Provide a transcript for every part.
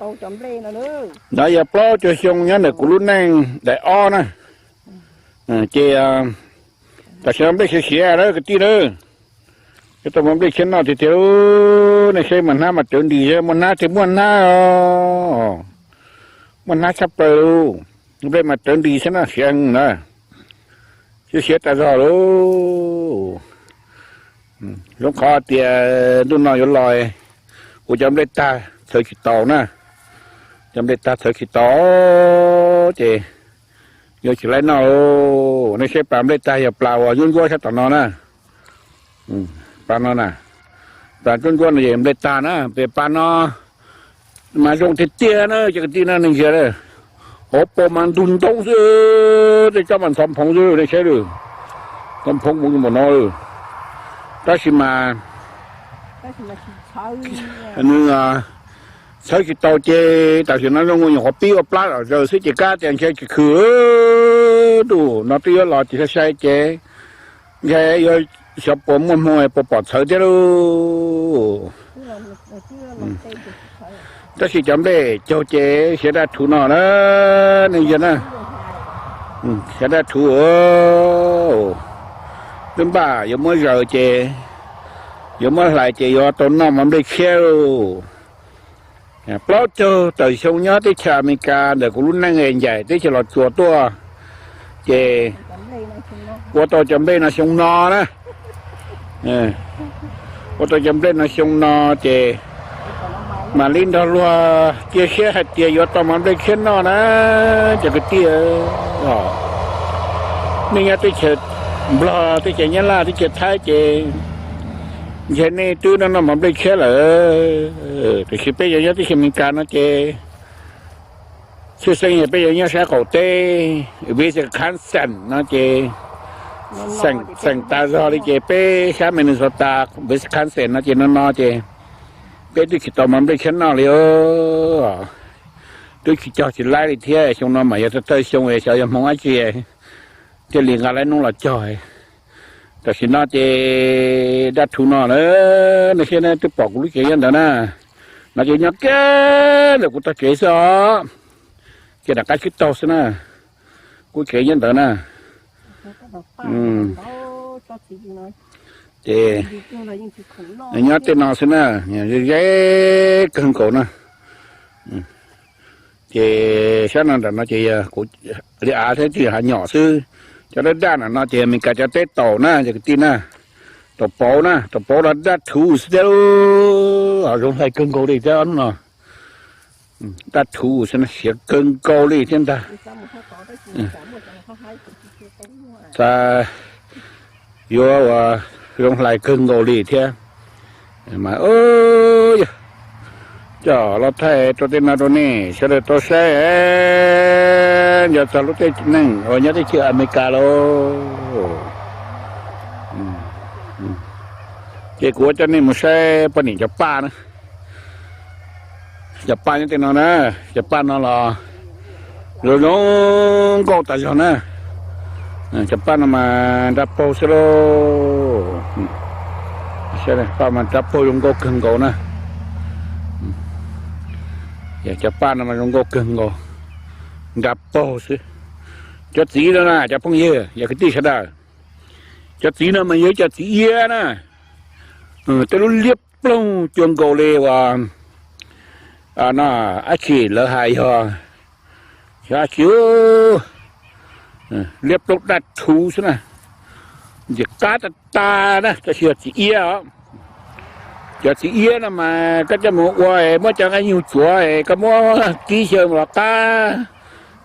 Tau cov nplej no, no yog plaub caug xyoo nyob ntawm kuv lub neej daim ob na. Ces tam sim no nplej siav siav lawm kwv tij na. Yuav tau muaj nplej tshiab noj tiag tiag lauj. Nej saib mas hnab mas rawv nris, muaj hnab thiab muaj hnab os. Muaj hnab tshaj plaws lauj. Nplej mas rawv nris xwb na, siav heev na. Siav siav tas zog lauj. Zoo qhov tias ntuj no yuav los, ua cov nplej tag txhawv tsis tau na. Cov nplej tag txhawv tsis tau ces yuav tsis laib noj lauj. Nej saib plas nplej tag yog plas uas ntsuab ntsuab sab tom no na. Plas no na, plas ntsuab ntsuab no yog nplej tag na, pem plas no mas zoo tiag tiag na cov kwv tij na, nej ntsia. Hauv paus mas ntug ntoo xwb, tej tsob mas ntxhov phoov xwb, nej saib lawm, ntxhov phoov mus npaum no lawm. Tab sis mas nws txhawv tsis tau ces tam sim no zoo nyuam qhuav pib ua plab zom zaws xwb ces kab tias ntshe tsis khwm. Ntuj no twb yuav los ces sai sai ces ntshe yuav xyov puas muaj hmoo puas pom txhawv thiab lauj. Tab sis cov nplej caug ces siav daj rhuv no na, nej ntsia na. Siav daj rhuv, twb npaj yuav muab zaws ces, yuav muab hlais ces yuav tau noj mov nplej tshiab lauj. Plaub caug tawm xyoo nyob teb chaws Amelikas ntawm kuv lub neej ncaim teb chaws Los Tsuas tuaj, ces ua tau cov nplej no xyoo no na. Ua tau cov nplej no xyoo no ces mam li nrog luag cia siab hais tias yuav tau mov nplej tshiab noj na, cov kwv tij. Nej nyob teb chaws Nplog, teb chaws Nyab Laj, teb chaws Thaib ces ntshe nej twb noj noj mov nplej tshiab lawm, tiam sis peb cov nyob teb chaws Amelikas no ces tshwj xeeb yog peb yuav nyob sab qaum teb, Wisconsin no ces xeem tas zog li ces peb sab Minnesota, Wisconsin no ces no no ces peb twb tsis tau mov nplej tshiab noj li. Twb tsis cog tsis laib li thiab, xyoo no mas yog thawj xyoo xyov yog hmoo dab tsi thiaj li nqa laib noob los cog. Tam sim no ces dab rhuv no na, nej saib na, twb pom kuv lub tsev nyob ntawd na. No ces nyob kiag ntawm kuv tog tsev xwb os, ces nram qab tsib taug xwb na, kuv tsev nyob ntawd na. Ces nyob tej no xwb na, ze ze kawg nkaus na. Ces sab no nram no ces kuv li av thiab tsis hav nyom xwb. Cov dab daj nram no ces Amelikas cov teb taum na, cov kwv tij na, taum pauv na, taum pauv los daj rhuv xwb thiab, ho zoo hlais kawg nkaus li thiab no. Daj rhuv xwb na, siav kawg nkaus li thiab ntag. Yuav ua zoo hlais kawg nkaus li thiab. Mas yog coj los thaij rau tej no rau nej sawv daws tau saib, nco txog lub teb neeg uas nyob teb chaws Amelikas lauj. Ces kuv coj nej mus saib poj niam cov paj na. Cov paj nyob tej no na, cov paj no los zoo zoo nkauj tas zog na. Cov paj no mas nra paug xwb lauj. Paj mas nra paug zoo nkauj kawg nkaus na. Cov paj no mas zoo nkauj kawg nkaus, nra paug xwb. Cov txiv no na cov phooj ywg, yog kwv tij sawv daws, cov txiv no mas yog cov txiv iab na. Tej lub liab ploog cua nkaus li uas no, dab tsi lawv hais yog, yog dab tsi, liab ploog daj rhuv xwb na. Ntxim qab tag tag na, tab sis yog txiv iab os. Cov txiv iab no mas koj coj mus ua es muab cov nqaij nyuj tsuav es koj muab kib xyaw los qab,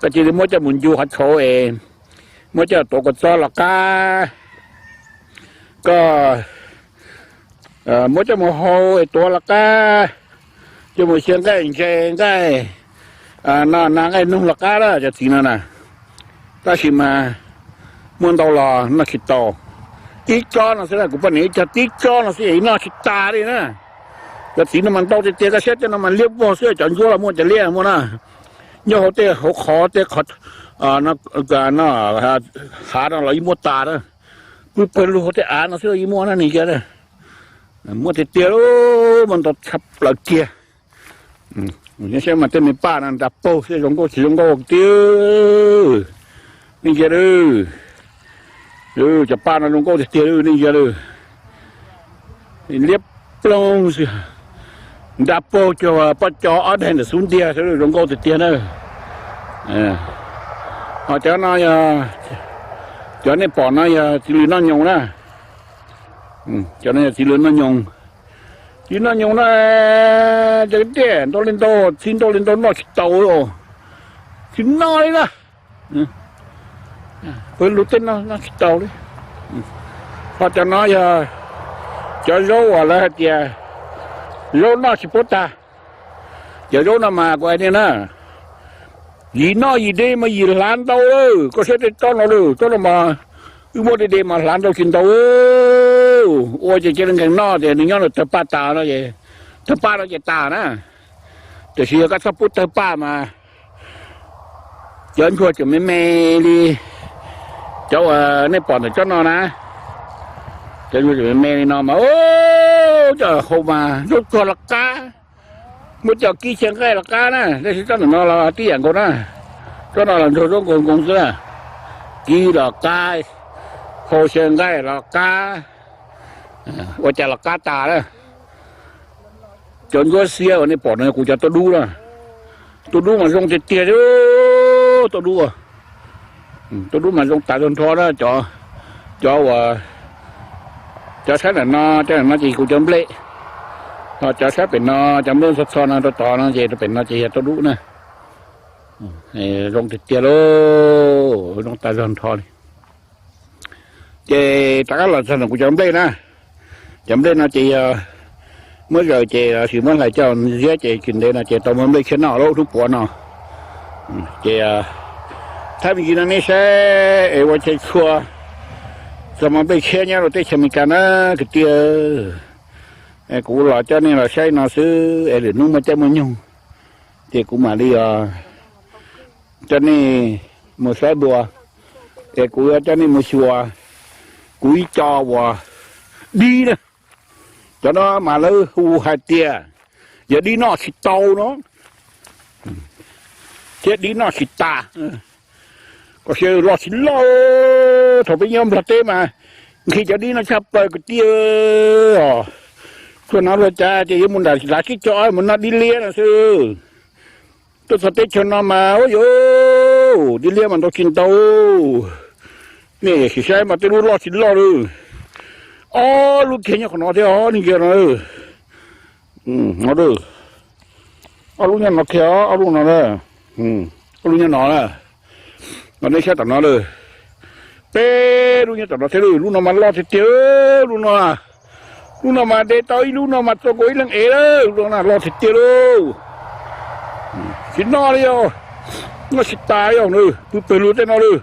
koj cia li muab coj mus ncu qhov tshauv es muab coj tuav kua txob los qab, koj muab coj mus hau es tuav los qab, coj mus xyaw nqaij ntses nqaij no na, nqaij noog los qab lawm cov txiv no na. Tab sis mas muaj ntau los noj tsis tau. Tib tsob no xwb na, kuv poj niam ib co tib tsob no xwb es noj tsis tas li na. Cov txiv no mas ntau tiag tiag, koj saib tej no mas liab vog xwb, cov ntsuab los muaj cov liab muaj na. Nyob hauv tej hauv qhov tej qhov hav no los yeej muaj tas na. Pw pawg lug hauv tej av no xwb los yeej muaj na, nws cia muaj tiag tiag, muaj ntau tshaj plaws kiag. Saib mas tej me paj no nra paug xwb, zoo nkauj tsis zoo nkauj tiag. Nej ntsia, cov paj no zoo nkauj tiag tiag, nej ntsia, liab ploog xwb, nra paug cuag pob cos ob daim ntawm xub ntiag, zoo nkauj tiag tiag na. Ho cov no, cov nej pom no yog txiv lws noj nyoos na. Cov no yog txiv lws noj nyoos. Txiv noj nyoos na, cov tiaj ntau li ntau, txiv ntau li ntau noj tsis tau, tsis noj li na. Pw lug tej no noj tsis tau li. Ho cov no yog cov zaub uas lawv hais tias zaub noj tsis paub tag. Cov zaub no mas kuv hais tias na, yim noj yim de mas yim hlav ntau lawm. Koj saib tej tsob no lawm, tsob no mas wb muab de de mas hlav ntau tsis ntau. Ua ces cia li nkees noj ces nws nyob ntawm tawg paj tas no, tawg paj no ces tas na. Tiam sis yog koj txhob pub tawg paj mas cov ntsuag tseem me me li cov uas nej pom ntawm tsob no na. Cov ntsuag tseem me me li no mas cov hau mas zaub tsuag los qab, muab cov kib xyaw nqaij los qab na. Tab sis tsob ntawm no los tib yam nkaus na. Tsob no los ntsuag zaub nkaus nkoos xwb na. Kib los qab, hau xyaw nqaij los qab, ua cas los qab tas na. Cov ntsuab xiab uas nej pom no kuv cov tuaj dub na. Tuaj dub mas zoo tiag tiag li. Tuaj dub, tuaj dub mas zoo tas zog nrho na. Cov, cov uas, cov sab ntawm no, cov ntawm no ces kuv cov nplej. Ho cov sab pem no, cov nplej txho txho no rau tod no ces pem no ces yog tuaj dub na. Zoo tiag tiag lauj, zoo tas zog nrho li. Ces rov qab los txog ntawm kuv cov nplej na. Cov nplej no ces yog muab zaws ces lossis muab hlais coj ziab ces tsis ntev no ces tau mov nplej tshiab noj lub hnub puav no. Ces thaij me ntsis no nej saib es ua chaw txhua txog mov nplej tshiab nyob rau teb chaws Amelikas na kwv tij. Kuv los coj nej los saib no xwb es lwm hnub muaj caij muaj nyoog ces kuv mam li coj nej mus saib dua. Es kuv yuav coj nej mus xyuas kuv ib co uas dib na. Cov no mas lawv hu hais tias yog dib noj tsis tau no, thiab dib noj tsis tas. Koj saib loj tsis loj. Thaum peb nyob Nplog teb mas nqhis cov dib no tshaj plaws kwv tij. Tuaj no luag cas ces yuav mus nram lav tsib caug ob mus noj dib liab no xwb. Tuaj txog teb chaws no mas ua yuav dib liab mas ntau tsis ntau. Nej sim saib mas tej lub loj tsis loj li. Ob lub kiag nyob qhov no thiab os, nej ntsia no. Ob lub nyob no kiag, ob lub no, ob lub nyob no na. No nej saib tom no lawm, peb lub nyob tom no thiab lawm. Lub no mas loj tiag tiag, lub no. Lub no mas de tau ib lub no mas txaus nkaus ib leeg ev lawm, lub no loj tiag tiag lauj. Tsis noj li os, noj tsis tas li os, pw pawg lug tej no lawm.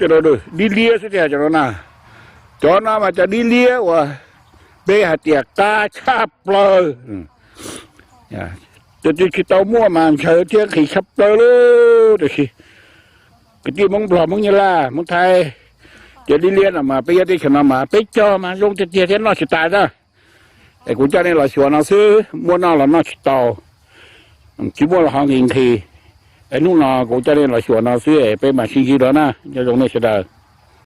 Tej no dib liab xwb tiag cov no na. Cov no mas cov dib liab uas peb hais tias qab tshaj plaws. Tus twg tsis tau muaj mas ntshaw thiab nqhis tshaj plaws lauj. Tiam sis kwv tij Hmoob Nplog, Hmoob Nyab Laj, Hmoob Thaib, cov dib liab no mas peb nyob teb chaws no mas peb cog mas zoo tiag tiag thiab noj tsis tas na. Es kuv coj nej los xyuas no xwb, muaj noj los noj tsis tau, tsis muaj los ho nqhis nqhis. Es hnub no kuv coj nej los xyuas no xwb es peb mam sib ntsib dua na. Nyob zoo nej sawv daws.